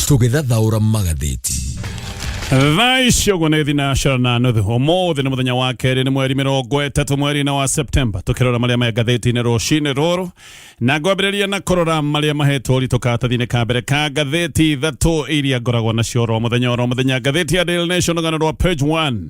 Tũgĩthathaũra magathĩti. Thaa ici ũguo nĩ thinacara na nuthu. Ũmũthĩ nĩ mũthenya wa kerĩ, nĩ mweri 30 mweri-inĩ wa Septemba. Tũkĩrora marĩa me ngathĩti-inĩ rũcinĩ rũrũ, na ngwambĩrĩria na kũrora marĩa mahetwo ũritũ karatathi-inĩ ka mbere ka ngathĩti ithatũ iria ngoragwo nacio oro mũthenya oro mũthenya. Ngathĩti ya Daily Nation, rũgano rwa page 1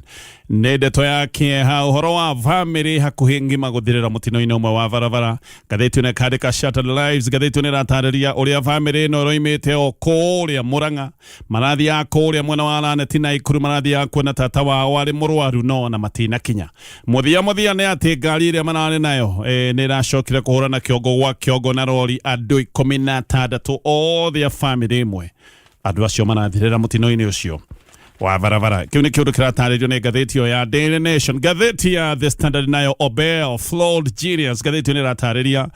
nĩ ndeto ya kĩeha, ũhoro wa bamĩrĩ hakuhĩ ng'ima gũthirĩra mũtino-inĩ ũmwe wa barabara. Ngathĩti ĩno ĩkandĩka "Shattered Lives". Ngathĩti ĩno ĩratarĩria ũrĩa bamĩrĩ ĩno ĩroimĩte o kũrĩa Mũrang'a, marathiaga kũrĩa mwena wa Laneti na Ikuru, marathiaga kuona tata wao arĩ mũrwaru, no na matinakinya. Mũthia mũthia nĩ atĩ ngari ĩrĩa mararĩ nayo nĩ ĩracokire kũhũrana kĩongo gwa kĩongo na rori. Andũ 16 othe a bamĩrĩ ĩmwe, andũ acio marathirĩra mũtino-inĩ ũcio wa barabara. Kĩu nĩ kĩũndũ kĩratarĩrio nĩ ngathĩti ĩyo ya Daily Nation. Ngathĩti ya The Standard nayo, "Obel Flawed Genius". Ngathĩti ĩyo nĩ ĩratarĩria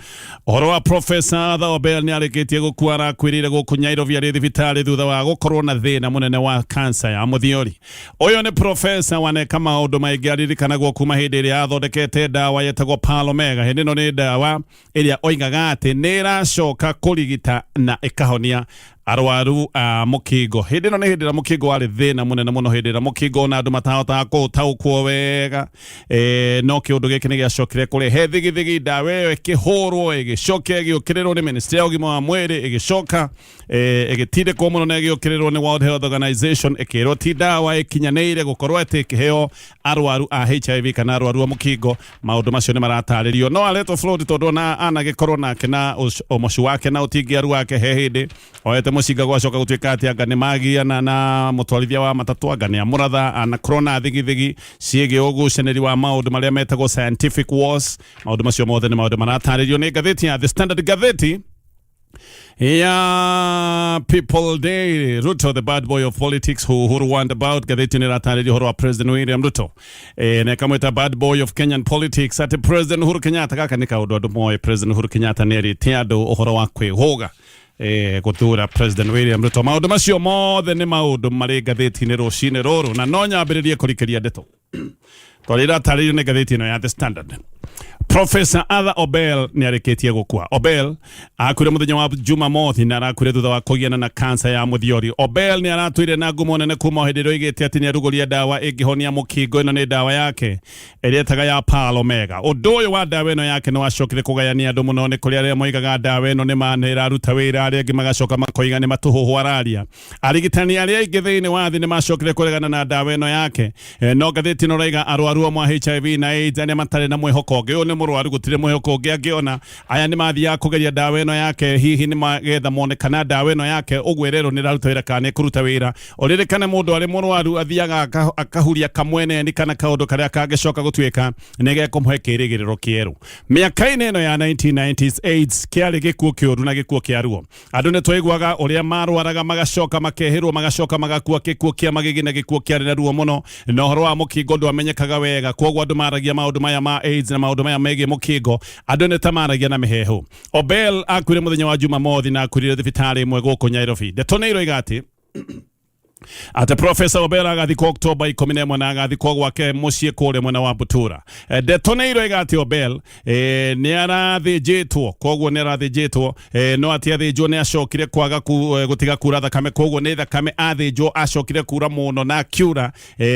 ũhoro wa Professor Arthur Obel, nĩ arĩkĩtie gũkua. Arakuĩrĩire gũkũ Nairobi arĩ thibitarĩ thutha wa gũkorwo na thĩna mũnene wa kansa ya mũthiori. Ũyũ nĩ professor waneka maũndũ maingĩ, aririkanagwo kuma hĩndĩ ĩrĩa athondekete ndawa yetagwo Palomega. Hĩndĩ ĩno nĩ ndawa ĩrĩa oigaga atĩ nĩ ĩracoka kũrigita na ĩkahonia arwaru a mũkingo. Hĩndĩ ĩno nĩ hĩndĩ ĩrĩa mũkingo warĩ thĩna mũnene mũno, hĩndĩ ĩrĩa mũkingo ona andũ matahotaga kũũtaũkwo wega. No kĩũndũ gĩkĩ nĩ gĩacokire kũrehe thigithigi, ndawa ĩyo ĩkĩhũrwo, ĩgĩcoka ĩgĩũkĩrĩrwo nĩ ministry ya ũgima wa mwĩrĩ, ĩgĩcoka ĩgĩtindĩkwo mũno na ĩgĩũkĩrĩrwo nĩ World Health Organization, ĩkĩrwo ti ndawa ĩkinyanĩire gũkorwo atĩ ĩkĩheo arwaru a HIV kana arwaru a mũkingo. Maũndũ macio nĩ maratarĩrio, no aretwo Floyd tondũ ona anagĩkorwo nake na ũmocu wake na ũtingiaru wake, he hĩndĩ oete mũcinga, gwacoka gũtuĩka atĩ anga nĩ magiana na mũtwarithia wa matatũ, anga nĩ amũratha. Anakorwo na thigithigi ciĩgiĩ ũgucanĩri wa maũndũ marĩa metagwo scientific wars. Maũndũ macio mothe nĩ maũndũ maratarĩrio nĩ ngathĩti ya The Standard. Ngathĩti ya People Daily, "Ruto the bad boy of politics who Uhuru warned about". Ngathĩti nĩ ĩratarĩria ũhoro wa President William Ruto na ĩkamwĩta "bad boy of Kenyan politics", atĩ President Uhuru Kenyatta, gaka nĩ kaũndũ andũ moĩ, President Uhuru Kenyatta nĩ erĩte andũ ũhoro wa kwĩhũga gũthura President William Ruto. Maũndũ macio mothe nĩ maũndũ marĩ ngathĩti-inĩ rũcinĩ rũrũ, na no nyambĩrĩrie kũrikĩria ndeto tondũ ĩratarĩrio nĩ ngathĩti ĩno ya The Standard. Professor Arthur Obel nĩ arĩkĩtie gũkua. Obel akuire mũthenya wa Jumamothi na arakuire thutha wa kũgiana na kansa ya mũthiori. Obel nĩ aratũire na ngumo nene kuma o hĩndĩ ĩrĩa oigĩte atĩ nĩ arugũria ndawa ĩngĩhonia mũkingo. Ĩno nĩ ndawa yake ĩrĩa ĩtaga ya Pearl Omega. Ũndũ ũyũ wa ndawa ĩno yake nĩ wacokire kũgayania andũ mũno. Nĩ kũrĩ arĩa moigaga ndawa ĩno nĩ ma nĩ ĩraruta wĩra, arĩa angĩ magacoka makoiga nĩ matũhũhũ araria. Arigitani arĩa aingĩ thĩinĩ wa thĩ nĩ macokire kũregana na ndawa ĩno yake. No ngathĩti ĩno ĩraiga arwaru amwe a HIV na AIDS arĩa matarĩ na mwĩhoko ũngĩ, ũyũ nĩ mũrwaru, gũtirĩ mwĩhoko ũngĩ angĩona, aya nĩ mathiaga kũgeria ndawa ĩno yake, hihi nĩ magetha mone kana ndawa ĩno yake ũguo ĩrerwo nĩ ĩraruta wĩra kana nĩ ĩkũruta wĩra. Ũririkane mũndũ arĩ mũrwaru athiaga akahuria kamweneni kana kaũndũ karĩa kangĩcoka gũtuĩka nĩ gekũmũhe kĩĩrĩgĩrĩro kĩerũ. Mĩaka-inĩ ĩno ya 1990s, AIDS kĩarĩ gĩkuũ kĩũru na gĩkuũ kĩa ruo. Andũ nĩ twaiguaga ũrĩa marwaraga, magacoka makehĩrwo, magacoka magakua gĩkuũ kĩa magigi na gĩkuũ kĩarĩ na ruo mũno. Na ũhoro wa mũkingo ndwamenyekaga wega, koguo andũ maragia maũndũ maya ma AIDS na maũndũ maya megiĩ mũkingo, andũ nĩ ta maragia na mĩheehũ. Obel akuire mũthenya wa Jumamothi na akuire thibitarĩ ĩmwe gũkũ Nairobi. Ndeto nĩ iroiga atĩ Profesa Obel agathikwo Oktoba 11 na agathikwo gwake mũciĩ kũrĩa mwena wa Butura. Ndeto nĩ iroiga atĩ Obel nĩ arathĩnjĩtwo, koguo nĩ arathĩnjĩtwo, no atĩ athĩnjwo nĩ acokire kwaga gũtiga kura thakame, koguo nĩ thakame athĩnjwo acokire kura mũno na akiura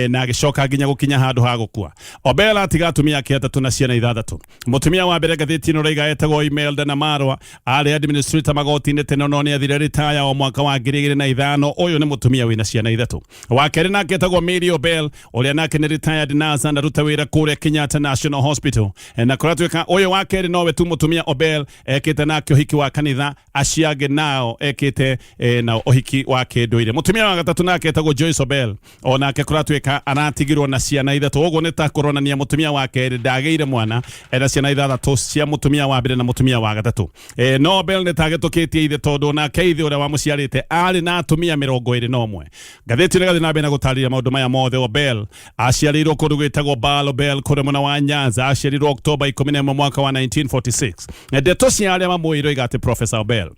na agĩcoka nginya gũkinya handũ ha gũkua. Obel atiga atumia ake atatũ na ciana ithathatũ. Mũtumia wa mbere, ngathĩti ĩno raiga, etagwo Imelda Namarwa, arĩ administrator magoti-inĩ tene, no nĩ athire ritaya o mwaka wa 2005. Ũyũ nĩ mũtumia wĩna ciana ithatũ. Wa kerĩ nake etagwo Mary Obel, ũrĩa nake nĩ retired nurse, anaruta wĩra kũrĩa Kenyatta National Hospital. Na kũratuĩka ũyũ wa kerĩ nowe tu mũtumia Obel ekĩte nake ũhiki wa kanitha, acio angĩ nao ekĩte na ũhiki wa kĩndũire. Mũtumia wa gatatũ nake etagwo Joyce Obel, onake kũratuĩka aratigirwo na ciana ithatũ. Ũguo nĩ ta kũronania mũtumia wa kerĩ ndagĩire mwana, ena ciana ithathatũ cia mũtumia wa mbere na mũtumia wa gatatũ. No Obel nĩ tagĩtũkĩtie ithe, tondũ nake ithe ũrĩa wamũciarĩte arĩ na atumia 21. Ngathĩti ĩno ĩgathiĩ na mbere na gũtarĩria maũndũ maya mothe. Obel aciarĩirwo kũndũ gwĩtagwo Balo Bel kũrĩa mwena wa Nyanza. Aciarirwo Oktoba 11 mwaka wa 1946. Ndeto cia arĩa mamũĩ iroiga atĩ Professor Obel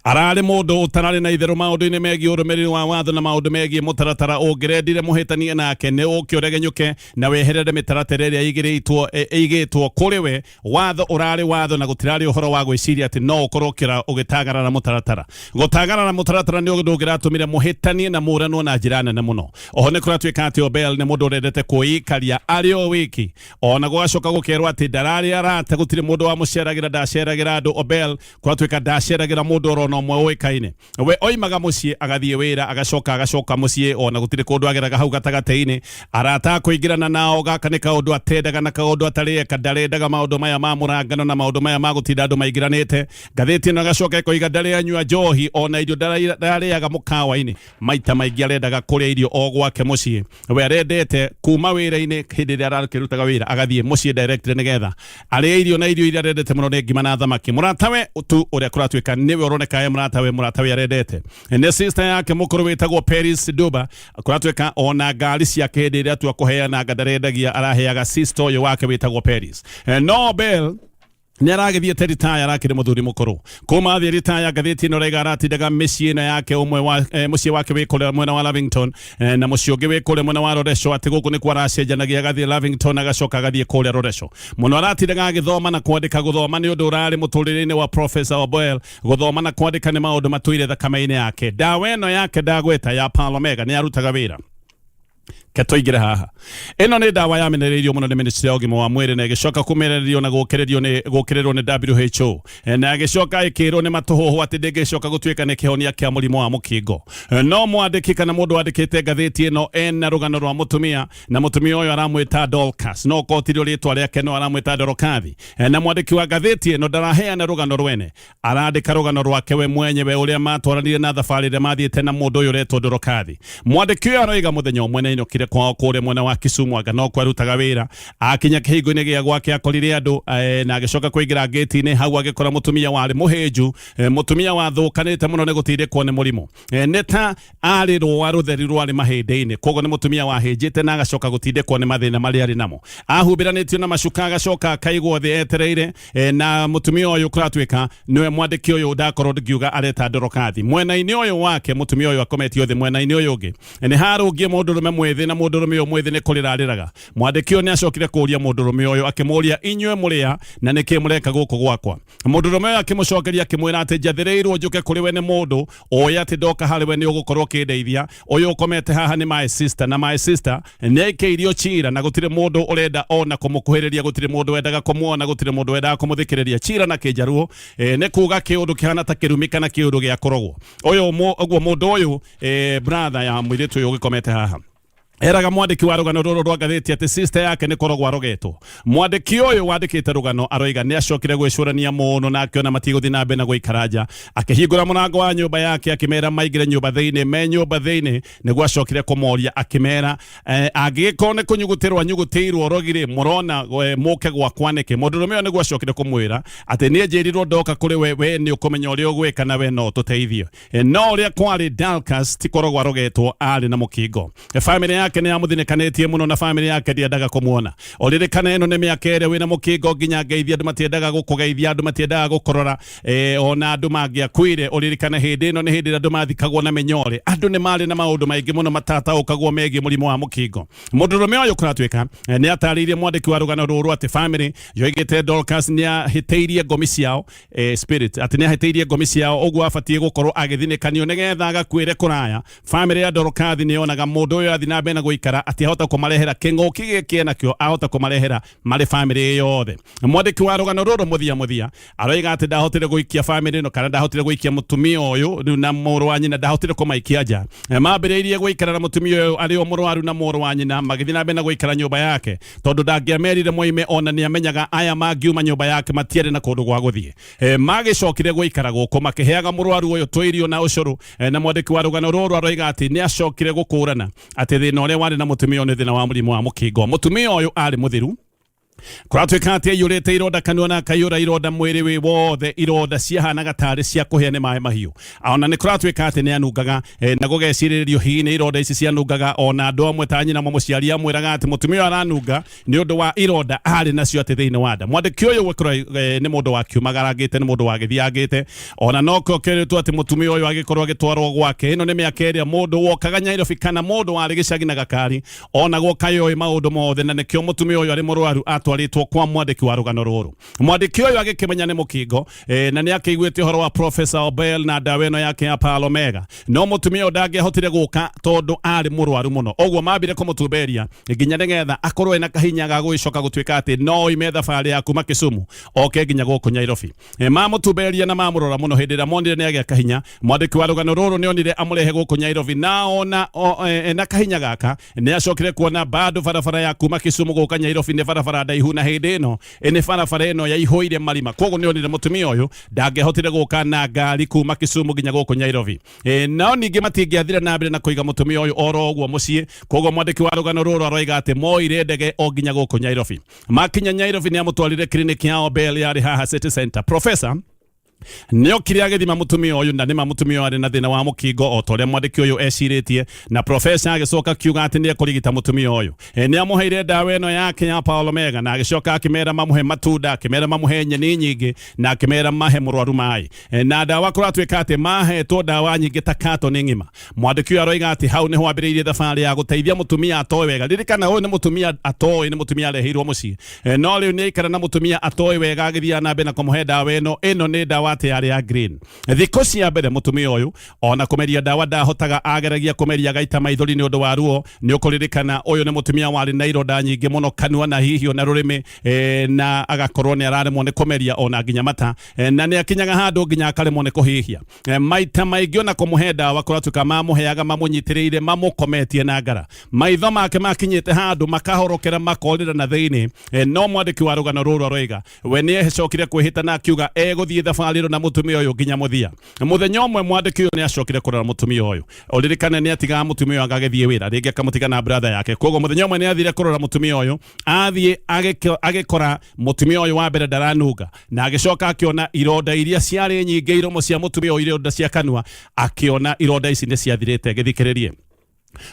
Ararĩ mũndũ ũtararĩ na itherũ maũndũ-inĩ megiĩ ũrũmĩrĩri wa watho na maũndũ megiĩ mũtaratara. Ũngĩrendire mũhĩtanie nake nĩ ũke ũregenyũke na weherere mĩtaratara ĩrĩa ĩigĩrĩtwo ĩigĩtwo kũrĩ we. Watho ũrarĩ watho na gũtirarĩ ũhoro wa gwĩciria atĩ no ũkorwo ũgĩtagarara mũtaratara. Gũtagarara mũtaratara nĩ ũndũ ũngĩratũmire mũhĩtanie na mũranwo na njĩra nene mũno. Oho nĩ kũratuĩka atĩ Obel nĩ mũndũ ũrendete kwĩikaria arĩ o wiki. Ona gũgacoka gũkerwo atĩ ndararĩ arata, gũtirĩ mũndũ wamũceragĩra, ndaceragĩra andũ. Obel kũratuĩka ndaceragĩra mũndũ oro na ũmwe ũĩkaine. We oimaga mũciĩ agathiĩ wĩra, agacoka agacoka mũciĩ, ona gũtirĩ kũndũ ageraga hau gatagatĩ-inĩ. Arata a kũingĩrana nao, gaka nĩ kaũndũ atendaga na kaũndũ atarĩ eka. Ndarendaga maũndũ maya ma mũrangano na maũndũ maya ma gũtinda andũ maingĩranĩte. Ngathĩti ĩno ĩgacoka ĩkoiga ndarĩ anyua njohi, ona irio ndararĩaga mũkawa-inĩ. Maita maingĩ arendaga kũrĩa irio o gwake mũciĩ. We arendete kuma wĩra-inĩ hĩndĩ ĩrĩa arakĩrutaga wĩra agathiĩ mũciĩ directly nĩgetha arĩe irio, na irio iria arendete mũno nĩ ngima na thamaki. Mũratawe tu ũrĩa kũratuĩka nĩwe ũroneka e mũratawe, mũratawe arendete nĩ sister yake mũkũrũ wĩtagwo Paris Duba. Kũratuĩka ona ngari ciake hĩndĩ ĩrĩa atua kũheana anga ndarendagia, araheaga sister ũyũ wake wĩtagwo Paris. No Bell nĩ aragĩthiĩte ritaya, arakĩrĩ mũthuri mũkũrũ kuma athiĩ ritaya. Ngathĩti ĩno raiga aratindaga mĩciĩ ĩno yake, ũmwe wa mũciĩ wake wĩ kũrĩa mwena wa Lavington, na mũciĩ ũngĩ wĩ kũrĩa mwena wa Loresho, atĩ gũkũ nĩkuo aracenjanagia, agathiĩ Lavington agacoka agathiĩ kũrĩa Loresho. Mũno aratindaga agĩthoma na kwandĩka. Gũthoma nĩ ũndũ ũrarĩ mũtũrĩre-inĩ wa Professor Oboel. Gũthoma na kwandĩka nĩ maũndũ matũire thakame-inĩ yake. Ndawa ĩno yake ndagweta ya Palomega nĩ arutaga wĩra. Ke tũingĩre haha, ĩno nĩ ndawa yamenereirio mũno nĩ ministry ya ũgima wa mwĩrĩ na ĩgĩcoka kũmenererio na gũkĩrĩrio nĩ gũkĩrĩrwo nĩ WHO, na ĩgĩcoka ĩkĩrwo nĩ matũhũhũ atĩ ndĩngĩcoka gũtuĩka nĩ kĩhonia kĩa mũrimũ wa mũkingo. No mwandĩki kana mũndũ wandĩkĩte ngathĩti ĩno ena rũgano rwa mũtumia, na mũtumia ũyũ aramwĩta Dorcas, no korwo tirio rĩtwa rĩake no aramwĩta Dorokathi. Na mwandĩki wa ngathĩti ĩno ndaraheana rũgano rwene, arandĩka rũgano rwake we mwenyewe ũrĩa matwaranire na thabarĩ ĩrĩa mathiĩte na mũndũ ũyũ ũretwo Dorokathi. Mwandĩki ũyũ aroiga mũthenya ũmwe nĩainũkire kwao kũrĩa mwena wa Kisumu, anga no kwarutaga wĩra. Akinya kĩhingo-inĩ gĩa gwake akorire andũ, na agĩcoka kũingĩra ngĩti-inĩ hau agĩkora mũtumia warĩ mũhĩnju, mũtumia wathũkanĩte mũno nĩ gũtindĩkwo nĩ mũrimũ. Nĩ ta arĩ rũa rũtheri rwarĩ mahĩndĩ-inĩ, koguo nĩ mũtumia wahĩnjĩte na agacoka gũtindĩkwo nĩ mathĩna marĩa arĩ namo. Ahumbĩranĩtio na macuka agacoka akaigwo thĩ etereire. Na mũtumia ũyũ kũratuĩka nĩwe mwandĩki ũyũ ndakorwo ngiuga areta Dorokathi. Mwena-inĩ ũyũ wake mũtumia ũyũ akometio thĩ, mwena-inĩ ũyũ ũngĩ nĩ harũngie mũndũrũme mwĩthĩ, na mũndũrũme ũyũ mwĩthĩ nĩ kũrĩra arĩraga. Mwandĩki ũyũ nĩ acokire kũũria mũndũrũme ũyũ akĩmũũria, inyuĩ mũrĩa na nĩkĩ mũreka gũkũ gwakwa? Mũndũrũme ũyũ akĩmũcokeria akĩmwĩra atĩ njathĩrĩirwo njũke kũrĩ we nĩ mũndũ ũĩ atĩ ndoka harĩ we nĩ ũgũkorwo ũkĩndeithia. Ũyũ ũkomete haha nĩ my sister, na my sister nĩ aikĩirio cira na gũtirĩ mũndũ ũrenda ona kũmũkuhĩrĩria, gũtirĩ mũndũ wendaga kũmuona, gũtirĩ mũndũ wendaga kũmũthikĩrĩria. Cira na kĩnjaruo nĩ kuga kĩũndũ kĩhana ta kĩrumi kana kĩũndũ gĩa kũrogwo. Ũyũ ũguo mũndũ ũyũ, brother ya mũirĩtu ũyũ ũgĩkomete haha, eraga mwandĩki wa rũgano rũrũ rwa ngathĩti atĩ sister yake nĩ kũrogwo arogetwo. Mwandĩki ũyũ wandĩkĩte rũgano aroiga nĩ acokire gwĩcũrania mũno na akĩona matigũthiĩ na mbere na gũikara nja. Akĩhingũra mũrango wa nyũmba yake akĩmera maingĩre nyũmba thĩinĩ. Me nyũmba thĩinĩ nĩguo acokire kũmoria akĩmera, angĩgĩkorwo nĩ kũnyugutĩrwo anyugutĩirwo rogirĩ, mũrona mũke gwakwa nĩkĩ? Mũndũrũme ũyũ nĩguo acokire kũmwĩra atĩ niĩ njĩrirwo ndoka kũrĩ we, we nĩ ũkũmenya ũrĩa ũgwĩka na we no ũtũteithie. No ũrĩa kwarĩ, Dorcas ti kũrogwo arogetwo, arĩ na mũkingo. Famĩlĩ yake nĩ yamũthinĩkanĩtie mũno na famĩlĩ yake ndĩendaga kũmuona. Ũririkane ĩno nĩ mĩaka ĩrĩa wĩna mũkingo nginya ngeithi andũ matiendaga gũkũgeithia, andũ matiendaga gũkũrora, ona andũ mangĩakuire. Ũririkane hĩndĩ ĩno nĩ hĩndĩ ĩrĩa andũ mathikagwo na mĩnyore. Andũ nĩ marĩ na maũndũ maingĩ mũno matataũkagwo megiĩ mũrimũ wa mũkingo. Mũndũrũme ũyũ kũratuĩka nĩ atarĩirie mwandĩki wa rũgano rũrũ atĩ famĩlĩ yoigĩte Dorcas nĩ ahĩtĩirie ngomi ciao, spirit, atĩ nĩ ahĩtĩirie ngomi ciao, ũguo abatiĩ gũkorwo agĩthinĩkanio nĩgetha agakuĩre kũraya. Famĩlĩ ya Dorokathi nĩ yonaga mũndũ ũyũ athiĩ na mbere na gũikara atiahota kũmarehera kĩng'ũki gĩkĩ enakĩo, ahota kũmarehera marĩ famĩlĩ yothe. Mwandĩki wa rũgano rũrũ mũthia mũthia aroiga atĩ ndahotire gũikia famĩlĩ ĩno kana ndahotire gũikia mũtumia ũyũ rĩu na mũrũ wa nyina, ndahotire kũmaikia nja. Mambĩrĩirie gũikara na mũtumia ũyũ arĩ o mũrwaru na mũrũ wa nyina, magĩthiĩ na mbere na gũikara nyũmba yake tondũ ndangĩamerire moime, ona nĩ amenyaga aya mangiuma nyũmba yake matiarĩ na kũndũ gwa gũthiĩ. Magĩcokire gũikara gũkũ makĩheaga mũrwaru ũyũ tũirio na ũcũrũ. Na mwandĩki wa rũgano rũrũ aroiga atĩ nĩ acokire gũkũrana atĩ thĩna ũrĩa warĩ na mũtumia ũyũ nĩ thĩna wa mũrimũ wa mũkingo. Mũtumia ũyũ arĩ mũthiru. Kũratuĩka atĩ aiyũrĩte ironda kanua na akaiyũra ironda mwĩrĩ wĩ wothe, ironda ciahanaga tarĩ cia kũhĩa nĩ maĩ mahiũ. Ona nĩ kũratuĩka atĩ nĩ anungaga na gũgecirĩrĩrio hihi nĩ ironda ici cianungaga. Ona andũ amwe ta nyina mũmũciari amwĩraga atĩ mũtumia ũyũ aranunga nĩ ũndũ wa ironda arĩ nacio atĩ thĩinĩ wa nda. Mwandĩki ũyũ nĩ mũndũ wakiumagarangĩte, nĩ mũndũ wagĩthiangĩte. Ona no kĩo atĩ mũtumia ũyũ agĩkorwo agĩtwarwo gwake. Ĩno nĩ mĩaka ĩrĩa mũndũ wokaga Nyairobi kana mũndũ warĩ gĩcagi na gakari onagwo kayoĩ maũndũ mothe, na nĩkĩo mũtumia ũyũ arĩ mũrwaru atwarĩtwo kwa mwandĩki wa rũgano rũrũ. Mwandĩki ũyũ agĩkĩmenya nĩ mũkingo na nĩ akĩiguĩte ũhoro wa Professor Obel na ndawa ĩno yake ya Pearl Omega, no mũtumia ũyũ ndangĩahotire gũka tondũ arĩ mũrwaru mũno. Ũguo mambire kũmũtumberia nginya nĩgetha akorwo ena kahinya ga gũgĩcoka gũtuĩka atĩ no oime thabarĩ ya kuma Kisumu oke nginya gũkũ Nyairobi. Mamũtumberia na mamũrora mũno hĩndĩ ĩrĩa monire nĩ agĩa kahinya. Mwandĩki wa rũgano rũrũ nĩ onire amũrehe gũkũ Nyairobi, na ona na kahinya gaka nĩ acokire kuona bado barabara ya kuma Kisumu gũka Nyairobi nĩ barabara ndaihu, na hĩndĩ ĩno nĩ barabara ĩno yaihũire marima. Koguo nĩ onire mũtumia ũyũ ndangĩahotire gũka na ngari kuma Kisumu nginya gũkũ Nyairobi. Nao ningĩ matingĩathire na mbere na kũiga mũtumia ũyũ oro ũguo mũciĩ. Koguo mwandĩki wa rũgano rũrũ aroiga atĩ moire ndege o nginya gũkũ Nyairobi. Makinya Nyairobi nĩ amũtwarire clinic ya Obel yarĩ haha City Center. Professor nĩ okire agĩthima mũtumia ũyũ, na nĩma mũtumia ũyũ arĩ na thĩna wa mũkingo o ta ũrĩa mwandĩki ũyũ ecirĩtie, na professor agĩcoka akiuga atĩ nĩ ekũrigita mũtumia ũyũ. Nĩ amũheire ndawa ĩno yake ya Paul Omega, na agĩcoka akĩmera mamũhe matunda, akĩmera mamũhe nyeni nyingĩ, na akĩmera mahe mũrwaru maĩ. Na ndawa kũratuĩka atĩ mahetwo ndawa nyingĩ ta katoni ng'ima. Mwandĩki ũyũ aroiga atĩ hau nĩho ambĩrĩirie thabarĩ ya gũteithia mũtumia atoĩ wega. Ririkana ũyũ nĩ mũtumia atoĩ, nĩ mũtumia areheirwo mũciĩ, no rĩu nĩ aikara na mũtumia atoĩ wega agĩthiaga na mbere na kũmũhe ndawa ĩno. Ĩno nĩ ndawa atĩ yarĩ ya green. Thikũ cia mbere mũtumia ũyũ ona kũmeria ndawa ndahotaga, ageragia kũmeria agaita maithori nĩ ũndũ wa ruo. Nĩ ũkũririkana ũyũ nĩ mũtumia warĩ na ironda nyingĩ mũno kanua na hihi ona rũrĩmĩ, na agakorwo nĩ araremwo nĩ kũmeria ona nginya mata, na nĩ akinyaga handũ nginya akaremwo nĩ kũhihia. Maita maingĩ ona kũmũhe ndawa kũratuĩka mamũheaga mamũnyitĩrĩire mamũkometie na ngara. Maitho make makinyĩte handũ makahorokera makorĩra na thĩinĩ. No mwandĩki wa rũgano rũrũ aroiga we nĩ ecokire kwĩhĩta na akiuga egũthiĩ thabarĩ ĩno na mũtumia ũyũ nginya mũthia. Mũthenya ũmwe mwandĩki ũyũ nĩ acokire kũrora mũtumia ũyũ. Ũririkane nĩ atigaga mũtumia ũyũ agagĩthiĩ wĩra, rĩngĩ akamũtiga na brother yake. Koguo mũthenya ũmwe nĩ athire kũrora mũtumia ũyũ, athiĩ agĩkora mũtumia ũyũ wa mbere ndaranunga, na agĩcoka akĩona ironda iria ciarĩ nyingĩ iromo cia mũtumia ũyũ, ironda cia kanua, akĩona ironda ici nĩ ciathirĩte. Gĩthikĩrĩrie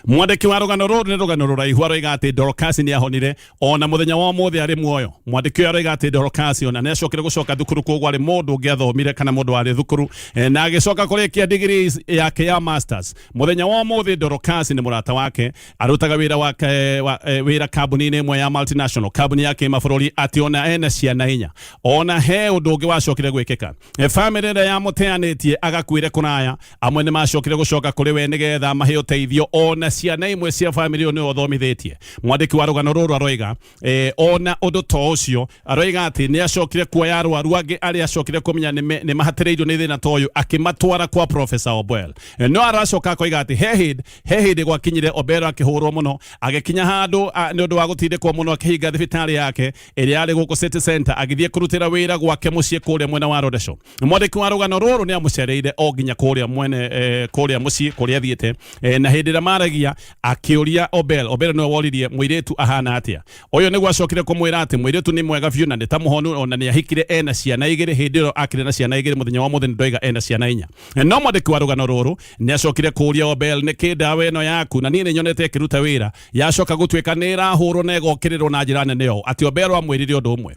mwandĩki wa rũgano rũrũ, nĩ rũgano rũraihu. Aroiga atĩ Dorcas nĩ ahonire, ona mũthenya wa ũmũthĩ arĩ muoyo. Mwandĩki ũyũ aroiga atĩ Dorcas ona nĩ acokire gũcoka thukuru, koguo arĩ mũndũ ũngĩ athomire kana mũndũ warĩ thukuru, na agĩcoka kũrĩkia degree yake ya masters. Mũthenya wa ũmũthĩ Dorcas nĩ mũrata wake, arutaga wĩra wa wĩra kambuni-inĩ ĩmwe ya multinational, kambuni ya kĩmabũrũri, atĩ ona ena ciana 4. Ona he ũndũ ũngĩ wacokire gwĩkĩka, famĩlĩ ĩrĩa yamũteanĩtie agakuĩre kũraya, amwe nĩ macokire gũcoka kũrĩ we nĩgetha mahe ũteithio. Ona ciana imwe cia famĩlĩ ĩyo nĩwe ũthomithĩtie. Mwandĩki wa rũgano rũrũ aroiga ona ũndũ to ũcio, aroiga atĩ nĩ acokire kuoya arwaru angĩ arĩa acokire kũmenya nĩ mahatĩrĩirio nĩ thĩna ta ũyũ, akĩmatwara kwa Professor Obel. No aracoka akoiga atĩ he hĩndĩ gwakinyire Obel akĩhũrwo mũno, agĩkinya handũ nĩ ũndũ wa gũtindĩkwo mũno akĩhinga thibitarĩ yake ĩrĩa yarĩ gũkũ City Center, agĩthiĩ kũrutĩra wĩra gwake mũciĩ kũrĩa mwena wa Rodesho. Mwandĩki wa rũgano rũrũ nĩ amũcereire o nginya kũrĩa mwene, kũrĩa mũciĩ kũrĩa athiĩte, na hĩndĩ ĩrĩa maragia akĩũria Obel, Obel nĩwe woririe mũirĩtu ahana atĩa. Ũyũ nĩguo acokire kũmwĩra atĩ mũirĩtu nĩ mwega biũ na nĩ ta mũhonu, ona nĩ ahikire ena ciana 2. Hĩndĩ ĩyo akĩrĩ na ciana 2, mũthenya wa ũmũthĩ nĩ ndoiga ena ciana 4. No mwandĩki wa rũgano rũrũ nĩ acokire kũũria Obel, nĩkĩ ndawa ĩno yaku na niĩ nĩ nyonete ĩkĩruta wĩra yacoka gũtuĩka nĩ ĩrahũrwo na ĩgokĩrĩrwo na njĩra nene ũũ? Atĩ Obel amwĩrire ũndũ ũmwe,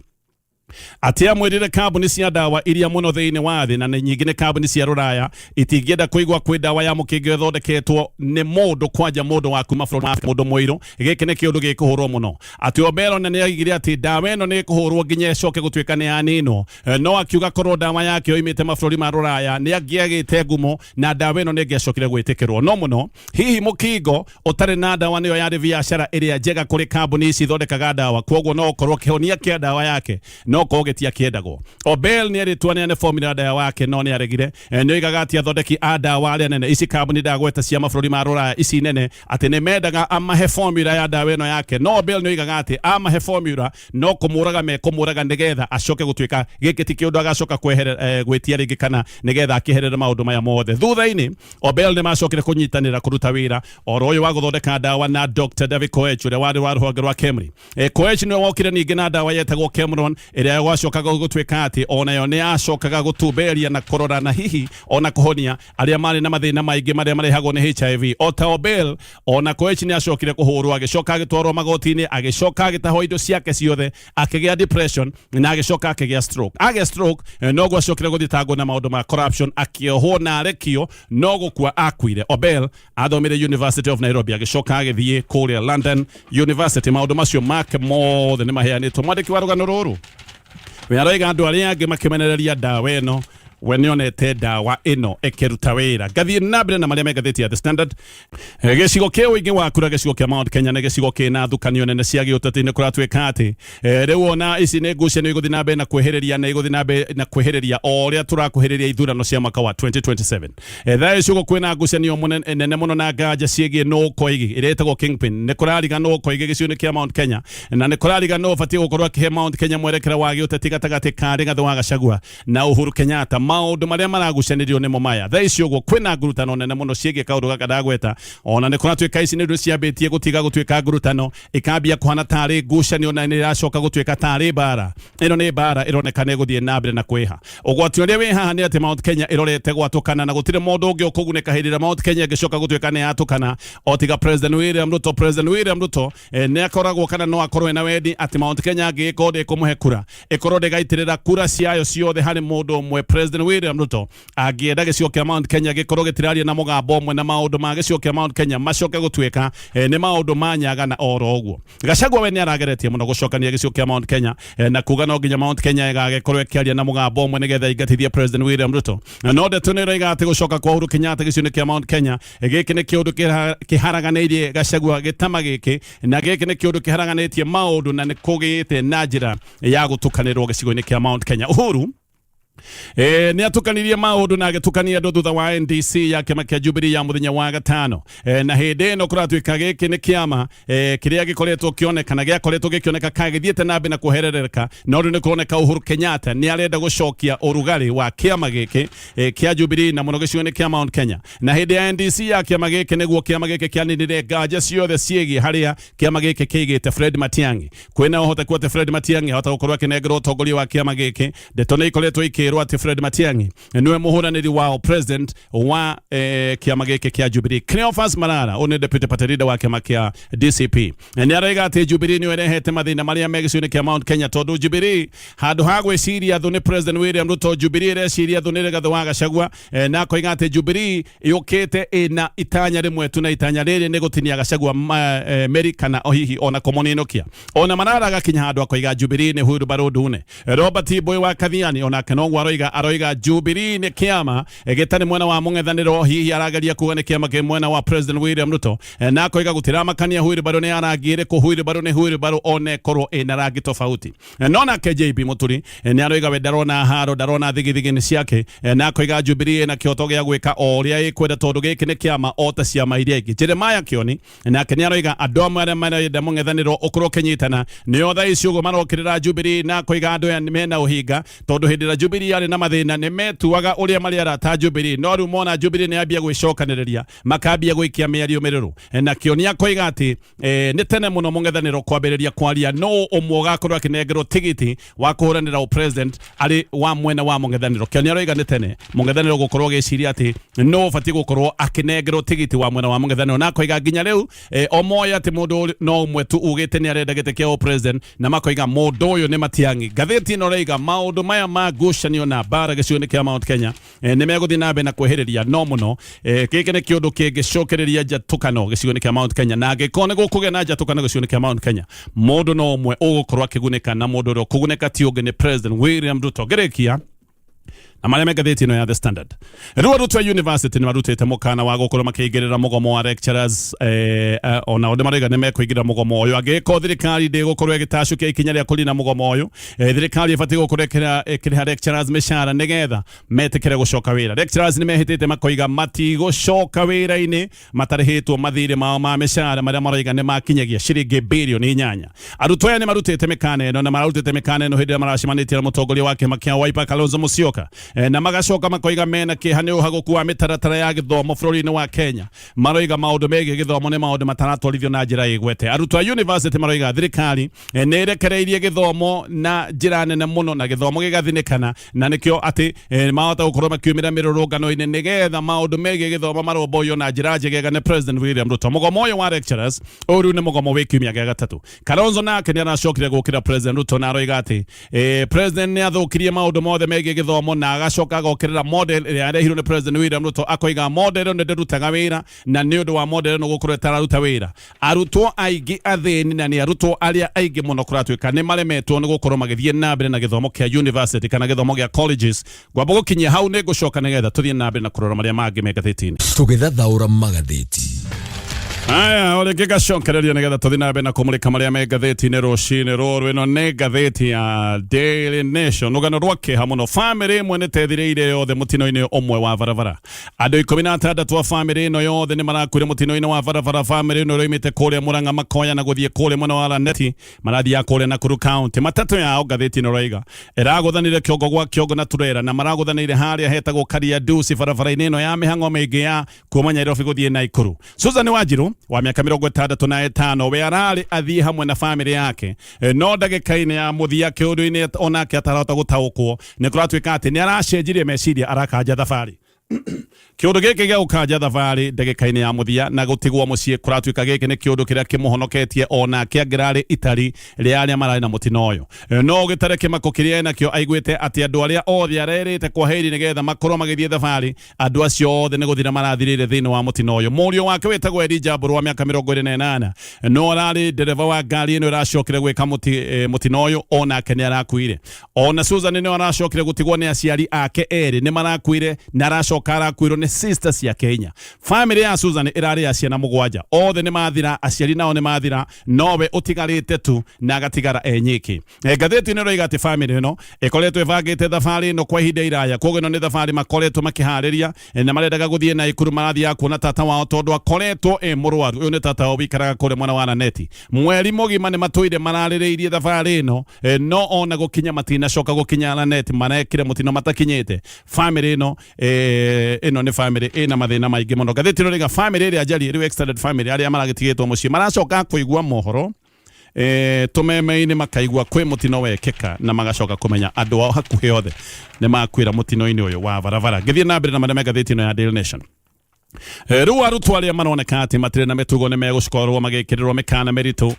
atĩ amwĩrire kambuni cia ndawa iria mũno thĩinĩ wa thĩ, na nĩ nyingĩ nĩ kambuni cia rũraya, itingĩenda kũigua kwĩ ndawa ya mũkingo ĩthondeketwo nĩ mũndũ, kwanja mũndũ wa kuma bũrũri wa Afrika, mũndũ mũirũ. Gĩkĩ nĩ kĩũndũ gĩkũhũrwo mũno. Atĩ Obel na nĩ aigire atĩ ndawa ĩno nĩ ĩkũhũrwo nginya ĩcoke gũtuĩka nĩ yaninwo, no akiuga korwo ndawa yake yoimĩte mabũrũri ma rũraya nĩ angĩagĩte ngumo na ndawa ĩno nĩ ĩngĩacokire gwĩtĩkĩrwo. No mũno hihi mũkingo ũtarĩ na ndawa nĩyo yarĩ biacara ĩrĩa njega kũrĩ kambuni ici ithondekaga ndawa. Kwoguo no ũkorwo kĩhonia kĩa ndawa yake no No korwo gĩtiakĩendagwo. Obel nĩ erĩtwo aneane formula ya ndawa wake no nĩ aregire. Nĩ oigaga atĩ athondeki a ndawa arĩa nene, ici kambuni ndagweta cia mabũrũri ma rũraya ici nene, atĩ nĩ mendaga amahe formula ya ndawa ĩno yake, no Obel nĩ oigaga atĩ amahe formula no kũmũraga mekũmũraga nĩgetha acoke gũtuĩka gĩkĩ ti kĩũndũ agacoka kweherera gwĩtia rĩngĩ kana nĩgetha akĩherere maũndũ maya mothe. Thutha-inĩ Obel nĩ macokire kũnyitanĩra kũruta wĩra oro ũyũ wa gũthondeka ndawa na Dr. David Koech ũrĩa warĩ wa rũhonge rwa KEMRI. Koech nĩwe wokire ningĩ na ndawa yetagwo Kemron ĩrĩa gwacokaga gũtuĩka atĩ onayo nĩ yacokaga gũtumberia na kũrora na hihi ona kũhonia arĩa marĩ na mathĩna maingĩ marĩa marehagwo nĩ HIV. O ta Obel, ona Koech nĩ acokire kũhũrwo, agĩcoka agĩtwarwo magoti-inĩ, agĩcoka agĩtahwo indo ciake ciothe, akĩgĩa depression na agĩcoka akĩgĩa stroke. Agĩa stroke noguo acokire gũthitangwo na maũndũ ma corruption, akĩohwo na arekio, no gũkua akuire. Obel athomire University of Nairobi, agĩcoka agĩthiĩ kũrĩa London University. Maũndũ macio make mothe nĩ maheanĩtwo. Mwandĩki wa rũgano rũrũ we aroiga andũ arĩa angĩ makĩmenereria ndawa ĩno, we nĩonete ndawa ĩno ĩkĩruta wĩra. Ngathiĩ na mbere na marĩa me ngathĩti ya The Standard. Gĩcigo kĩa ũingĩ wa kura, gĩcigo kĩa Mount Kenya nĩ gĩcigo kĩna thukanio nene cia gĩũteti. Nĩ kũratuĩka atĩ rĩu ona ici nĩ ngucanio igũthiĩ na mbere na kwĩhĩrĩria, na igũthiĩ na mbere na kwĩhĩrĩria o ũrĩa tũrakuhĩrĩria ithurano cia mwaka wa 2027. Thaa ici ũguo kwĩna ngucanio nene mũno na nganja ciĩgiĩ nũ Koigi ĩrĩa ĩtagwo Kingpin. Nĩ kũrariga nũ Koigi gĩcigo-inĩ kĩa Mount Kenya, na nĩ kũrariga nũ ũbatiĩ gũkorwo akĩhe Mount Kenya mwerekera wa gĩũteti gatagatĩ ka Rigathĩ wa Gachagua na Uhuru Kenyatta. Maũndũ marĩa maragucanĩrio nĩmo maya. Thaa ici ũguo kwĩna ngurutano nene mũno ciĩgiĩ kaũndũ gaka ndagweta. Ona nĩ kũratuĩka ici nĩ ciambĩtie gũtiga gũtuĩka ngurutano, ikambia kũhana tarĩ ngucanio na nĩ iracoka gũtuĩka tarĩ mbara. Ĩno nĩ mbara ĩroneka nĩ ĩgũthiĩ na mbere na kwĩha. Ũgwati ũrĩa wĩ haha nĩ atĩ Mount Kenya ĩrorete gwatũkana na gũtirĩ mũndũ ũngĩ ũkũgunĩka hĩndĩ ĩrĩa Mount Kenya ĩngĩcoka gũtuĩka nĩ yatũkana o tiga President William Ruto. President William Ruto nĩ akoragwo kana no akorwo ena wendi atĩ Mount Kenya angĩgĩkorwo ndĩkũmũhe kura, ĩkorwo ndĩgaitĩrĩra kura ciayo ciothe harĩ mũndũ ũmwe. President William Ruto angĩenda gĩcigo kĩa Mount Kenya gĩkorwo gĩtiraria na mũgambo ũmwe, na maũndũ ma gĩcigo kĩa Mount Kenya macoke gũtuĩka nĩ maũndũ ma nyagana oro ũguo. Gachagua we nĩ arageretie mũno gũcokania gĩcigo kĩa Mount Kenya na kuga no nginya Mount Kenya ĩgagĩkorwo ĩkĩaria na mũgambo ũmwe nĩgetha ĩingatithie President William Ruto. No ndeto nĩ ĩroiga atĩ gũcoka kwa Uhuru Kenyatta gĩcigo-inĩ kĩa Mount Kenya, gĩkĩ nĩ kĩũndũ kĩharaganĩirie Gachagua gĩtama gĩkĩ, na gĩkĩ nĩ kĩũndũ kĩharaganĩtie maũndũ na nĩ kũgĩte na njĩra ya gũtukanĩrwo gĩcigo-inĩ kĩa Mount Kenya. Uhuru nĩ atukanirie maũndũ na agĩtukania andũ thutha wa NDC ya kĩama kĩa Jubilee ya mũthenya wa gatano. Na hĩndĩ ĩno kũratuĩka gĩkĩ nĩ kĩama kĩrĩa gĩkoretwo kĩoneka na gĩakoretwo gĩkĩoneka ka gĩthiĩte na mbere na kũherereka, no rĩu nĩ kũroneka Uhuru Kenyatta nĩ arenda gũcokia ũrugarĩ wa kĩama gĩkĩ kĩa Jubilee na mũno gĩcigo-inĩ kĩa Mount Kenya. Na hĩndĩ ya NDC ya kĩama gĩkĩ nĩguo kĩama gĩkĩ kĩaninire nganja ciothe ciĩgiĩ harĩa kĩama gĩkĩ kĩigĩte Fred Matiang'i. Kwĩna ũhoteku atĩ Fred Matiang'i ahota gũkorwo akĩnengerwo ũtongoria wa kĩama gĩkĩ. Ndeto nĩ ikoretwo ikĩrwo atĩ Fred Matiang'i nĩwe mũhũranĩri wa president wa kĩama gĩkĩ kĩa Jubilee. Cleophas Malala, ũyũ nĩ deputy party leader wa kĩama kĩa DCP, nĩ aroiga atĩ Jubilee nĩyo ĩrehete mathĩna marĩa me gĩcigo-inĩ kĩa Mount Kenya, tondũ Jubilee handũ ha gwĩciria thũ nĩ President William Ruto, Jubilee ĩreciria thũ nĩ Rigathĩ wa Gachagua. Na akoiga atĩ Jubilee yũkĩte ĩna itanya rĩmwe tu, na itanya rĩrĩ nĩ gũtinia Gachagua mĩri kana o hihi ona kũmũninũkia. Ona Malala agakinya handũ akoiga Jubilee nĩ hurumbarũ ndune. Robert Mbui wa Kathiani onake noguo aroiga Jubilee nĩ kĩama gĩtarĩ mwena wa mũng'ethanĩro, hihi arageria kuga nĩ kĩama kĩ mwena wa President William Ruto. Na akoiga gũtiramakania hurumbarũ nĩ ya rangi ĩrĩkũ, hurumbarũ nĩ hurumbarũ ona ĩkorwo ĩna rangi tofauti. No nake JB Muturi nĩ aroiga we ndarona haro, ndarona thigithigi ciake, na akoiga Jubilee ĩna kĩhoto gĩa gwĩka o ũrĩa ĩkwenda tondũ gĩkĩ nĩ kĩama o ta ciama iria ingĩ. Jeremiah Kioni nake nĩ aroiga andũ amwe arĩa marenda mũng'ethanĩro ũkorwo ũkĩnyitana nĩo thaa ici ũguo marokĩrĩra Jubilee, na akoiga andũ aya mena ũhinga tondũ hĩndĩ ĩrĩa Jubilee yarĩ na mathĩna nĩ metuaga ũrĩa marĩ arata a Jubilee, no rĩu mona Jubilee nĩ yambia gwĩcokanĩrĩria makambia gwĩkia mĩario mĩrũrũ. Na Kioni akoiga atĩ nĩ tene mũno mũng'ethanĩro kwambĩrĩria kwaria no ũmwe ũgakorwo akĩnengerwo tigiti wa kũhũranĩra president arĩ wa mwena wa mũng'ethanĩro. Kĩoni aroiga nĩ tene mũng'ethanĩro gũkorwo ũgĩciria atĩ no ũbatiĩ gũkorwo akĩnengerwo tigiti wa mwena wa mũng'ethanĩro, na akoiga nginya rĩu o moĩ atĩ mũndũ no ũmwe tu ugĩte nĩ arenda gĩtĩ kĩa president, na makoiga mũndũ ũyũ nĩ Matiang'i. Ngathĩti ĩno ĩroiga maũndũ maya ma ngucanio na mbara gĩcigo-inĩ kĩa Mount Kenya nĩ megũthiĩ na mbere na kwĩhĩrĩria no mũno. Gĩkĩ nĩ kĩũndũ kĩngĩcokereria njatũkano gĩcigo-inĩ kĩa Mount Kenya, na angĩkorwo nĩ gũkũgĩa na njatũkano gĩcigo-inĩ kĩa Mount Kenya, mũndũ no ũmwe ũgũkorwo akĩgunĩka, na mũndũ ũrĩa ũkũgunĩka ti ũngĩ nĩ President William Ruto. Ngĩrĩkia, Na marĩa me ngathĩti ĩno ya The Standard. Rĩu arutwo a university nĩ marutĩte mũkana wa gũkorwo makĩingĩrĩra mũgomo wa lecturers onao nĩ marauga nĩ mekũingĩrĩra mũgomo ũyũ angĩkorwo thirikari ndĩgũkorwo ĩgĩtacũkia ikinya rĩa kũnina mũgomo ũyũ. Thirikari ĩbatiĩ gũkorwo ĩkĩrĩha lecturers mĩcara nĩgetha metĩkĩre gũcoka wĩra. Lecturers nĩ mehĩtĩte makoiga matigũcoka wĩra-inĩ matarĩhĩtwo mathirĩ mao ma mĩcara marĩa maroiga nĩ makinyagia ciringi birioni 8. Arutwo aya nĩ marutĩte mĩkana ĩno na mararutĩte mĩkana ĩno hĩndĩ ĩrĩa maracemanĩtie na mũtongoria wa kĩama kĩa Wiper Kalonzo Musyoka na magacoka makoiga mena kĩeha nĩ ũhagũku wa mĩtaratara ya gĩthomo bũrũri-inĩ wa Kenya. Maroiga maũndũ megiĩ gĩthomo nĩ maũndũ mataratwarithio na njĩra ĩgwete. Arutwo a university maroiga thirikari nĩ ĩrekereirie gĩthomo na njĩra nene mũno na gĩthomo gĩgathinĩkana na nĩkĩo atĩ mahota gũkorwo makiumĩra mĩrũrũngano-inĩ nĩgetha maũndũ megiĩ gĩthomo marũmbũiyo na njĩra njegega nĩ President William Ruto. Mũgomo ũyũ wa lecturers ũyũ rĩu nĩ mũgomo wĩ kiumia gĩa gatatũ. Kalonzo nake nĩ aracokire gũkĩra President Ruto na aroiga atĩ President nĩ athũkirie maũndũ mothe megiĩ gĩthomo na agacoka agokĩrĩra model ĩrĩa yarehirwo nĩ President William Ruto, akoiga model ĩno ndĩrutaga wĩra na nĩ ũndũ wa model ĩno gũkorwo ĩtararuta wĩra arutwo aingĩ athĩni na nĩ arutwo arĩa aingĩ mũno kũratuĩka nĩ maremetwo nĩ gũkorwo magĩthiĩ na mbere na gĩthomo kĩa university kana gĩthomo gĩa colleges. Ngwamba gũkinyia hau, nĩ ngũcoka nĩgetha tũthiĩ na mbere na kũrora marĩa mangĩ me ngathĩti-inĩ. Tũgĩthathaũra magathĩti. Aya, o rĩngĩ ngacokereria nĩgetha tũthiĩ na mbere na kũmũrĩka marĩa me ngathĩti-inĩ rũcinĩ rũrũ. Ĩno nĩ ngathĩti ya Daily Nation. Rũgano rwa kĩeha mũno, bamĩrĩ ĩmwe nĩ tethirĩire yothe mũtino-inĩ ũmwe wa barabara. Andũ 16 a bamĩrĩ ĩno yothe nĩ marakuire mũtino-inĩ wa barabara. Bamĩrĩ ĩno ĩroimĩte kũrĩa Murang'a makoya na gũthiĩ kũrĩa mwena wa Laneti, marathiaga kũrĩa Nakuru County. Matatũ yao, ngathĩti ĩno ĩroiga, ĩragũthanire kĩongo gwa kĩongo na turera na maragũthanĩire harĩa hetagwo Kariandusi barabara-inĩ ĩno ya mĩhang'o mĩingĩ ya kuma Nairobi gũthiĩ Naikuru. Susan Wanjiru wa mĩaka 65 we ararĩ athiĩ hamwe na bamĩrĩ yake, no ndagĩka-inĩ ya mũthia kĩũndũ-inĩ onake atarahota gũtaũkwo nĩ kũratuĩka atĩ nĩ aracenjirie meciria, arakanja thabarĩ. Kĩũndũ gĩkĩ gĩa gũkanja thabarĩ ndagĩka-inĩ ya mũthia na gũtigwo mũciĩ kũratuĩka gĩkĩ nĩ kĩũndũ kĩrĩa kĩmũhonoketie onake angĩrarĩ itari rĩa arĩa mararĩ na mũtino ũyũ. No gĩtarĩ kĩmako kĩrĩa enakĩo, aiguĩte atĩ andũ arĩa othe arerĩte kwa heri nĩgetha makorwo magĩthiĩ thabarĩ, andũ acio othe nĩ gũthira marathirĩire thĩinĩ wa mũtino ũyũ. Mũriũ wake wĩtagwo Elijah Mbũrũ wa mĩaka 28 no ararĩ ndereba wa ngari ĩno ĩracokire gwĩka mũtino ũyũ, onake nĩ arakuire. Ona Susan nĩ aracokire gũtigwo nĩ aciari ake erĩ, nĩ marakuire, na aracoka arakuirwo nĩ sister ciake inya. Family ya Susan ĩrarĩ ya ciana mũgwanja, othe nĩ mathira, aciari nao nĩ mathira, nowe ũtigarĩte tu na agatigara e nyiki. Ngathĩti ĩno ĩroiga atĩ family ĩno ĩkoretwo ĩbangĩte thabarĩ ĩno kwa ihinda iraya, koguo ĩno nĩ thabarĩ makoretwo makĩharĩria na marendaga gũthiĩ Naikuru, marathiaga kuona tata wao tondũ akoretwo e mũrwaru. Ũyũ nĩ tata wao wikaraga kũrĩa mwena wa Laneti. Mweri mũgima nĩ matũire mararĩrĩirie thabarĩ ĩno, no ona gũkinya matinacoka gũkinya Laneti, marekire mũtino matakinyĩte. Family ĩno ĩno nĩ family ĩna mathĩna maingĩ mũno. Ngathĩti ĩno ĩroiga family ĩrĩa njarie rĩu, extended family, arĩa maragĩtigĩtwo mũciĩ maracoka kũigua mohoro tũmeme-inĩ, makaigua kwĩ mũtino wekĩka na magacoka kũmenya andũ ao hakuhĩ othe nĩ makuĩra mũtino-inĩ ũyũ wa barabara. Ngĩthiĩ na mbere na marĩa me ngathĩti ĩno ya Daily Nation. Rĩu arutwo arĩa maroneka atĩ matirĩ na mĩtugo nĩ megũkorwo magĩkĩrĩrwo mĩkana mĩritũ,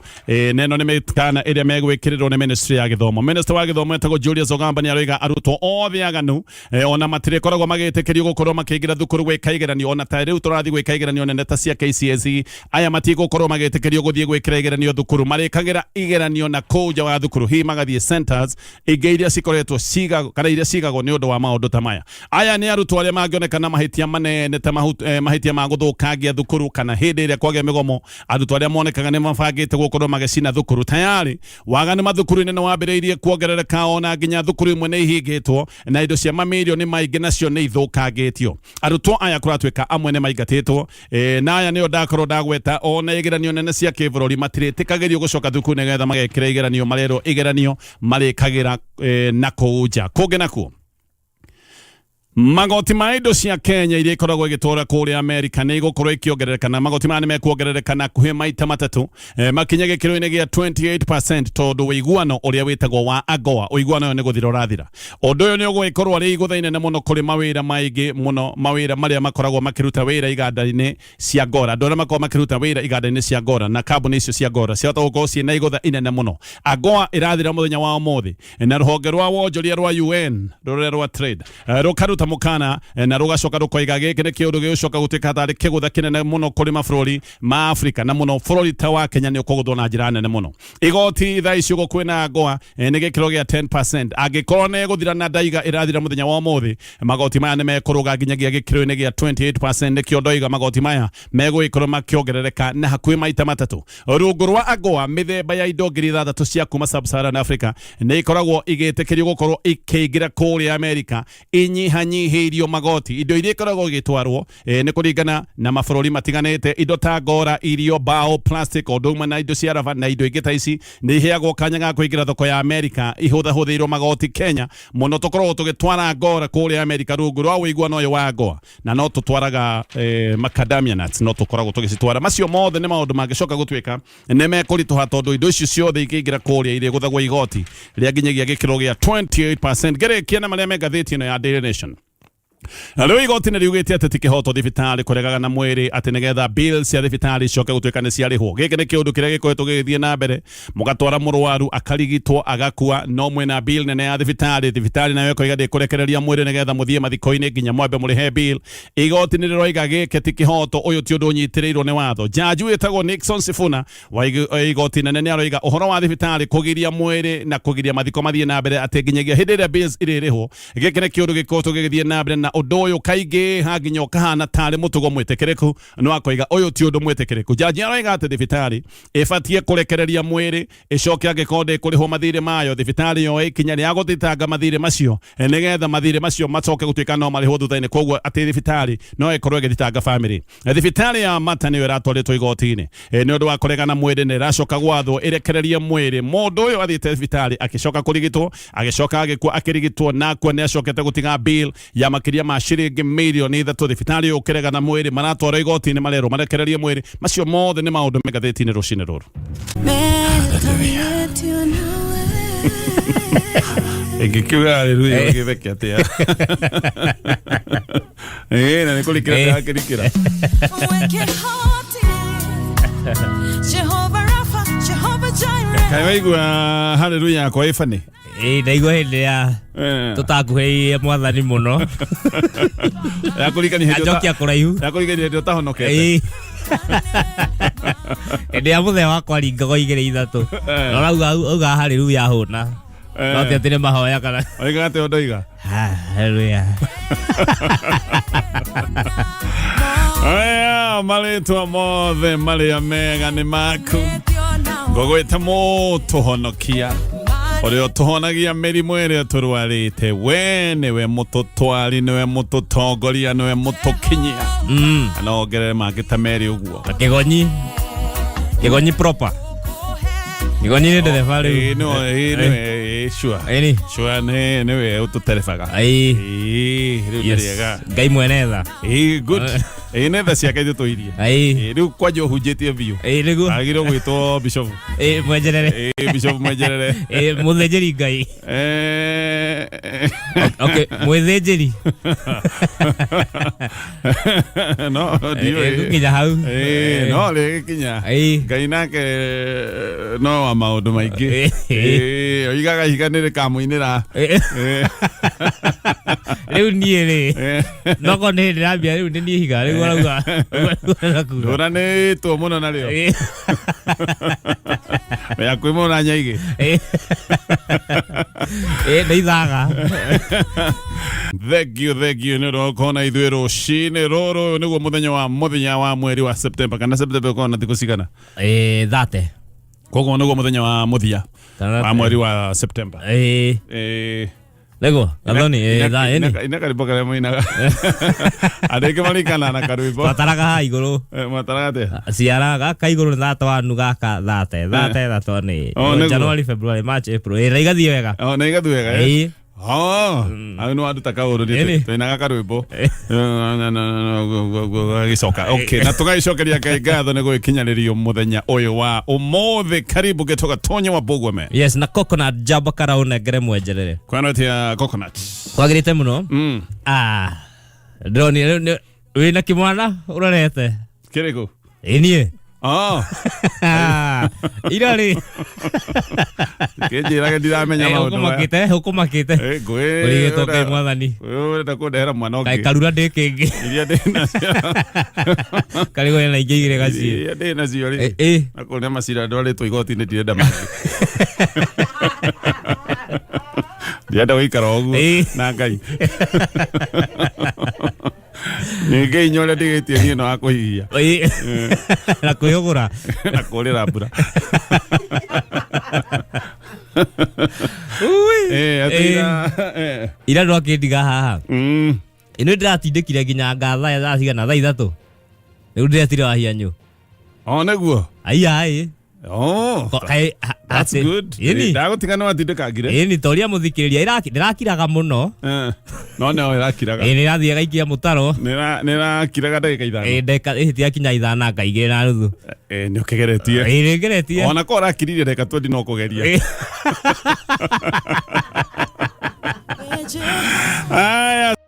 na ĩno nĩ mĩkana ĩrĩa megwĩkĩrĩrwo nĩ ministry ya gĩthomo. Minister wa gĩthomo etagwo Julius Ogamba nĩ aroiga arutwo othe aganu ona matirĩkoragwo magĩtĩkĩrio gũkorwo makĩingĩra thukuru gwĩka igeranio, ona ta rĩu tũrathiĩ gwĩka igeranio nene ta cia KCSE. Aya matigũkorwo magĩtĩkĩrio gũthiĩ gwĩkĩra igeranio thukuru, marĩkagĩra igeranio na kũu nja wa thukuru, hihi magathiĩ centers ingĩ iria cikoretwo cigagwo kana iria cigagwo nĩ ũndũ wa maũndũ ta maya. Aya nĩ arutwo arĩa mangĩoneka na mahĩtia manene ta mahĩtia ma gũthũkangia thukuru kana hĩndĩ ĩrĩa kwagĩa mĩgomo, arutwo arĩa monekaga nĩ mabangĩte gũkorwo magĩcina thukuru. Tayari waganu mathukuru-inĩ nĩ wambĩrĩirie kuongerereka, ona nginya thukuru imwe nĩ ihingĩtwo na indo cia mamirioni maingĩ nacio nĩ ithũkangĩtio. Arutwo aya kũratuĩka amwe nĩ maingatĩtwo, na aya nĩo ndakorwo ndagweta. Ona igeranio nene cia kĩbũrũri matirĩtĩkagĩrio gũcoka thukuru nĩgetha magekĩra igeranio, marerwo igeranio marĩkagĩra na kũu nja. Kũngĩ nakuo, magoti ma indo cia Kenya iria ikoragwo igĩtwara kũrĩa Amerika nĩ igũkorwo ikĩongerereka, na magoti maya nĩ mekuongerereka na kuhĩ maita matatũ, makinye gĩkĩro-inĩ gĩa 28% tondũ ũiguano ũrĩa wĩtagwo wa AGOA, ũiguano ũyũ nĩ gũthira ũrathira. Ũndũ ũyũ nĩ ũgũgĩkorwo arĩ igũtha inene mũno kũrĩ mawĩra maingĩ mũno, mawĩra marĩa makoragwo makĩruta wĩra iganda-inĩ cia Ngora, andũ arĩa makoragwo makĩruta wĩra iganda-inĩ cia Ngora na kambuni icio cia Ngora ciahota gũkorwo ciĩna igũtha inene mũno. AGOA ĩrathira mũthenya wa ũmũthĩ na rũhonge rwa wonjoria rwa UN rũrĩa rwa trade rũkaruta mũkana na rũgacoka rũkoiga gĩkĩ nĩ kĩũndũ gĩgũcoka gũtuĩka tarĩ kĩgũtha kĩnene mũno kũrĩ mabũrũri ma Afrika na mũno bũrũri ta wa Kenya nĩ ũkũgũthwo na njĩra nene mũno. Igoti thaa ici ũguo kwĩna ngwa nĩ gĩkĩro gĩa 10%. Angĩkorwo nĩ ĩgũthira na ndaiga ĩrathira mũthenya wa ũmũthĩ, magoti maya nĩ mekũrũga nginyagia gĩkĩro-inĩ gĩa 28%. Nĩkĩo ndoiga magoti maya megũgĩkorwo makĩongerereka na hakuhĩ maita matatũ. Rungu rwa AGOA, mĩthemba ya indo 6,000 cia kuma Sub-Saharan Africa nĩ ikoragwo igĩtĩkĩrio gũkorwo ikĩingĩra kũrĩa Amerika inyihanyihĩirio magoti. Indo iria ikoragwo igĩtwarwo nĩ kũringana na mabũrũri matiganĩte. Indo ta ngora, irio, mbaũ, plastic, o ũndũ ũmwe na indo cia raba na indo ingĩ ta ici nĩ iheagwo kanya ga kũingĩra thoko ya Amerika ihũthahũthĩirwo magoti. Kenya mũno tũkoragwo tũgĩtwara ngora kũrĩa Amerika rungu rwa ũiguano ũyũ wa AGOA, na no tũtwaraga macadamia nuts, no tũkoragwo tũgĩcitwara. Macio mothe nĩ maũndũ mangĩcoka gũtuĩka nĩ mekũritũha tondũ indo icio ciothe ikĩingĩra kũrĩa irĩgũthagwo igoti rĩa nginyagia gĩkĩro gĩa 28%. Ngĩrĩkia na marĩa me ngathĩti ĩno ya Daily Nation. Na rĩu igoti nĩ riugĩte atĩ ti kĩhoto thibitarĩ kũregaga na mwĩrĩ atĩ nĩgetha bills cia thibitarĩ icoke gũtuĩka nĩ ciarĩhwo. Gĩkĩ nĩ kĩũndũ kĩrĩa gĩkoretwo gĩgĩthiĩ na mbere, mũgatwara mũrwaru akarigitwo agakua, no mwĩna bill nene ya thibitarĩ, thibitarĩ nayo ĩkoiga ndĩkũrekereria mwĩrĩ nĩgetha mũthiĩ mathiko-inĩ nginya mwambe mũrĩhe bill. Igoti nĩ rĩroiga gĩkĩ ti kĩhoto, ũyũ ti ũndũ ũnyitĩrĩirwo nĩ watho. Jaji wĩtagwo Nixon Sifuna wa igoti nene nĩ aroiga ũhoro wa thibitarĩ kũgiria mwĩrĩ na kũgiria mathiko mathiĩ na mbere atĩ nginyagia hĩndĩ ĩrĩa bills irĩrĩhwo. Gĩkĩ nĩ kĩũndũ gĩkoretwo gĩgĩthiĩ na mbere na ũndũ ũyũ kaingĩ hanginya ũkahana tarĩ mũtugo mwĩtĩkĩrĩku, no akoiga ũyũ ti ũndũ mwĩtĩkĩrĩku. Jaji aroiga atĩ thibitarĩ ĩbatiĩ kũrekereria mwĩrĩ ĩcoke angĩkorwo ndĩkũrĩhwo mathirĩ mayo, thibitarĩ yoe ikinya rĩa gũthitanga mathirĩ macio nĩgetha mathirĩ macio macoke gũtuĩka no marĩhwo thutha-inĩ. Koguo atĩ thibitarĩ no ĩkorwo ĩgĩthitanga bamĩrĩ. Thibitarĩ ya Mata nĩyo ĩratwarĩtwo igoti-inĩ nĩ ũndũ wa kũregana mwĩrĩ na ĩracoka gwathwo ĩrekererie mwĩrĩ. Mũndũ ũyũ athiĩte thibitarĩ akĩcoka kũrigitwo, agĩcoka agĩkua akĩrigitwo na akua nĩ acokete gũtiga bill ya makĩria ma ciringi mirioni ithatũ. Thibitarĩ ũyũ ũkĩregana mwĩrĩ maratwarwo igoti-inĩ marerwo marekererie mwĩrĩ. Macio mothe nĩ maũndũ me ngathĩti-inĩ rũcinĩ rũrũ. Ingĩkiuga haleluya ũgĩtheke atĩa? Na nĩ kũrikĩra ndĩrakĩrikĩra. Jehovah Rapha, Jehovah Jireh. Kaĩ waigua haleluya yakwa ĩ bani? Ĩĩ ndaigua hĩndĩ ya tũtakuhĩrĩirie mwathani mũno. Yakũririkania hĩndĩ Anjokia kũraihu. Yakũririkania hĩndĩ ũtahonokete. Ĩĩ. Hĩndĩ ya mũthee wakwa ringagwo igĩrĩ ithatũ. Na ũrauga auga haleluya hũna. No ti atĩ nĩ mahoya kana. Oigaga atĩa ũndoiga? Haleluya. Aya, marĩtwa mothe marĩa mega nĩ maku. Ngũgwĩta mũtũhonokia ũrĩa ũtũhonagia mĩrimũ ĩrĩa tũrwarĩte. We nĩwe mũtũtwari, nĩwe mũtũtongoria, nĩwe mũtũkinyia. Na ongerere mangĩ ta merĩ ũguo. Na kĩgonyi. Kĩgonyi proper. Kĩgonyi nĩ ndereba rĩu. Ĩĩ, ĩĩ, nĩwe, ĩĩ, sure. Ĩni. Sure, nĩwe ũtũterebaga. Ĩĩ. Ĩĩ, rĩu nĩ Yes. rĩega. Ngai mwene tha. Ĩĩ, good. Ĩĩ, nĩ tha ciake itũtũirie. Ĩĩ. Ĩĩ, rĩu kwanja ũhunjĩtie biũ. Ĩĩ nĩguo. Agĩrĩirwo gwĩtwo bishop. Ĩĩ mwenjerere. Ĩĩ, bishop mwenjerere. Ĩĩ mũthĩnjĩri Ngai. Okay, mwĩthĩnjĩri. No, ndiũĩ. Gũkinya hau. Ĩĩ, no rĩgĩkinya. Ĩĩ. Ngai nake no wa maũndũ maingĩ. Ĩĩ. Ĩĩ, oigaga ihiga nĩ rĩkamũinĩra. Ĩĩ. Rĩu niĩ rĩ noko nĩ hĩndĩ ndambia rĩu nĩ niĩ ihiga rĩu arauga ũrauga. Ndũranĩtwo mũno narĩo. Ĩĩ. Ya kwĩ mũno na nyaigĩ. Ĩĩ. Ĩĩ nĩ ithaga. Thank you, thank you nĩ ũndũ wa gũkorwo na ithuĩ rũcinĩ rũrũ. Nĩguo mũthenya wa mweri wa September, kana September ũkorwo na thikũ cigana? Ĩĩ thate. Koguo nĩguo mũthenya wa mũthia Kana- wa mweri wa September. Ĩĩ. Nĩguo gathoni ĩĩ thaa ĩni. Ina karwĩmbo karĩa mũinaga. Andũ aingĩ marikana na karwĩmbo. Twataraga haha igũrũ. Mataraga atĩa? Ciara gaka igũrũ nĩ thate wanu gaka thate thate thate nĩ Oh, nĩguo. January February March April ĩĩ na igathiĩ wega. Oh, na igathiĩ wega. Ĩĩ. Oh, hau nĩ wanduta kaũndũ Ĩni. twinaga karwĩmbo gagĩcoka. Okay, na tũgagĩcokeria Ngai ngatho nĩ gũgĩkinyanĩrio mũthenya ũyũ wa ũmũthĩ. Karibu gĩtoga Tonya wa Bũgweme. Yes, na coconut jamba karaũnengere mwenjerere. Kwano atia coconut? Kwagĩrĩte mũno. Ah, ndĩronire rĩu wĩna kĩmwana ũrorete. Kĩrĩkũ? Ĩ niĩ. Oh, Ira rĩ kĩnjĩrage ndiramenya maũndũ maya. ũkũmakĩte ũkũmakĩte Eh, ngũĩ ũrigĩtwo kĩ mwathani ũrenda kũndehera mwana kaĩ ũngĩ karura ndĩ kĩngĩ iria ndĩ nacio karĩgo na ingĩ igĩrĩ gaciĩ iria ndĩ nacio rĩ Eh, eh. na kũrĩa macira ndwarĩtwo igoti-inĩ ndirenda mangĩ ndirenda gũikara ũguo Eh. na ngai ningĩ inya ũrĩa ndigĩtie niĩ no akũhihia Ĩ. Na kwĩhũgũra na kũrĩra mbura Ui. Eh, atĩ Eh. ira- eh. Ira ndwakĩndiga haha Ĩno ndĩratindĩkire nginya ngatha thaa cigana thaa 3 rĩu ndĩretire wahianyũ O nĩguo aiya ĩ Oh, Ko- kaĩ that's atĩ- good. Ĩni. Ndagũtiga nĩ watindĩkangire Ĩni toria mũthikĩrĩria ndĩrakiraga mũno Eh, no nĩo ĩrakiraga Ĩ nĩrathiaga ikia mũtaro Nĩ ĩrakiraga ndagĩka 5 Ĩ ndagĩka ĩtiakinya 5 na 2.5 nĩ ũkĩgeretie Ĩ nĩngeretie ona ko ũrakiririe ndagĩka 20 no kũgeria Ĩ. Aya.